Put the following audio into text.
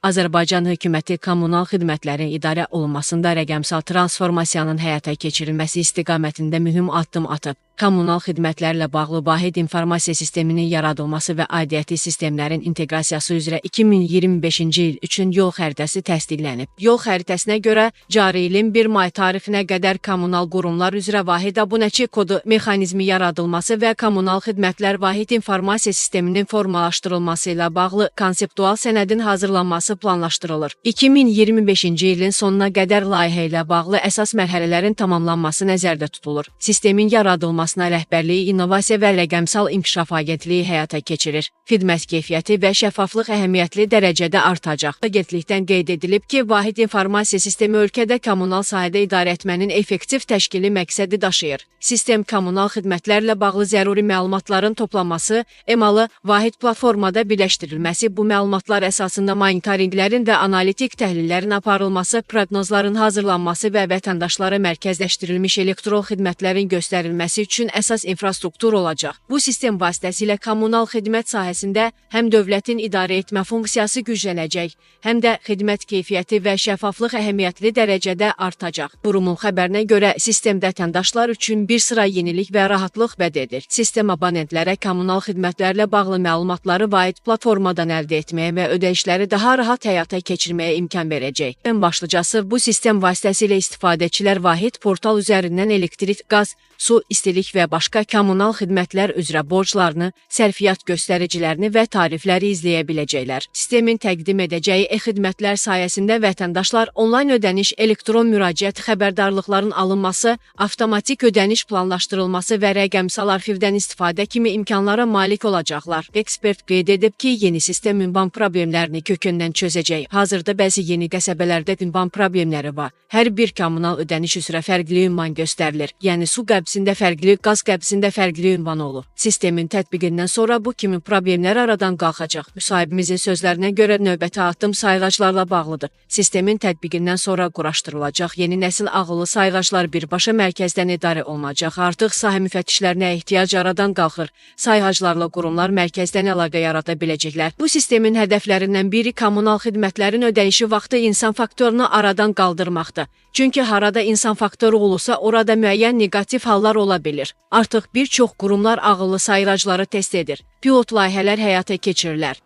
Azərbaycan hökuməti kommunal xidmətlərin idarə olunmasında rəqəmsal transformasiyanın həyata keçirilməsi istiqamətində mühüm addım atıb. Kommunal xidmətlərlə bağlı vahid informasiya sisteminin yaradılması və aidiyyəti sistemlərin inteqrasiyası üzrə 2025-ci il üçün yol xəritəsi təsdiqlənib. Yol xəritəsinə görə cari ilin 1 may tarixinə qədər kommunal qurumlar üzrə vahid abunəçi kodu mexanizmi yaradılması və kommunal xidmətlər vahid informasiya sisteminin formalaşdırılması ilə bağlı konseptual sənədin hazırlanması planlaşdırılır. 2025-ci ilin sonuna qədər layihə ilə bağlı əsas mərhələlərin tamamlanması nəzərdə tutulur. Sistemin yaradılmasına rəhbərliyi İnnovasiya və Rəqəmsal İnkişaf Agentliyi həyata keçirir. Xidmət keyfiyyəti və şəffaflıq əhəmiyyətli dərəcədə artacaq. Agentlikdən qeyd edilib ki, vahid informasiya sistemi ölkədə kommunal sahədə idarə etmənin effektiv təşkili məqsədi daşıyır. Sistem kommunal xidmətlərlə bağlı zəruri məlumatların toplanması, emalı vahid platformada birləşdirilməsi, bu məlumatlar əsasında monitorinqlərin və analitik təhlillərin aparılması, proqnozların hazırlanması və vətəndaşlara mərkəzləşdirilmiş elektron xidmətlərin göstərilməsi üçün əsas infrastruktur olacaq. Bu sistem vasitəsilə kommunal xidmət sahəsində həm dövlətin idarə etmə funksiyası güclənəcək, həm də xidmət keyfiyyəti və şəffaflıq əhəmiyyətli dərəcədə artacaq. Qurumun xəbərinə görə sistem vətəndaşlar üçün bir sıra yenilik və rahatlıq vəd edir. Sistem abonentlərə kommunal xidmətlərlə bağlı məlumatları vahid platformadan əldə etməyə və ödənişləri daha rahat həyata keçirməyə imkan verəcək. Ən başlıcası, bu sistem vasitəsilə istifadəçilər vahid portal üzərindən elektrik, qaz, su, istilik və başqa kommunal xidmətlər üzrə borclarını, sərfiyyat göstəricilərini və tarifləri izləyə biləcəklər. Sistemin təqdim edəcəyi e-xidmətlər sayəsində vətəndaşlar onlayn ödəniş, elektron müraciət, xəbərdarlıqların alınması, avtomatik ödəniş planlaşdırılması və rəqəmsal arxivdən istifadə kimi imkanlara malik olacaqlar. Ekspert qeyd edib ki, yeni sistem ünvan problemlərini kökündən çözəcək. Hazırda bəzi yeni qəsəbələrdə ünvan problemləri var. Hər bir kommunal ödəniş üzrə fərqli ünvan göstərilir. Yəni su qəbzində fərqli, qaz qəbzində fərqli ünvan olur. Sistemin tətbiqindən sonra bu kimi problemlər aradan qalxacaq. Müsahibimizin sözlərinə görə növbəti addım sayğaclarla bağlıdır. Sistemin tətbiqindən sonra quraşdırılacaq yeni nəsil ağıllı sayğaclar birbaşa mərkəzdən idarə olunacaq. Artıq sahə müfəttişlərinə ehtiyac aradan qalxır. Sayğaclarla qurumlar mərkəzdən əlaqə yarada biləcəklər. Bu sistemin hədəflərindən biri kommunal xidmətlərin ödənişi vaxtı insan faktorunu aradan qaldırmaqdır. Çünki harada insan faktoru olursa, orada müəyyən neqativ hallar ola bilir. Artıq bir çox qurumlar ağıllı sayğacları test edir. Pilot layihələr həyata keçirirlər.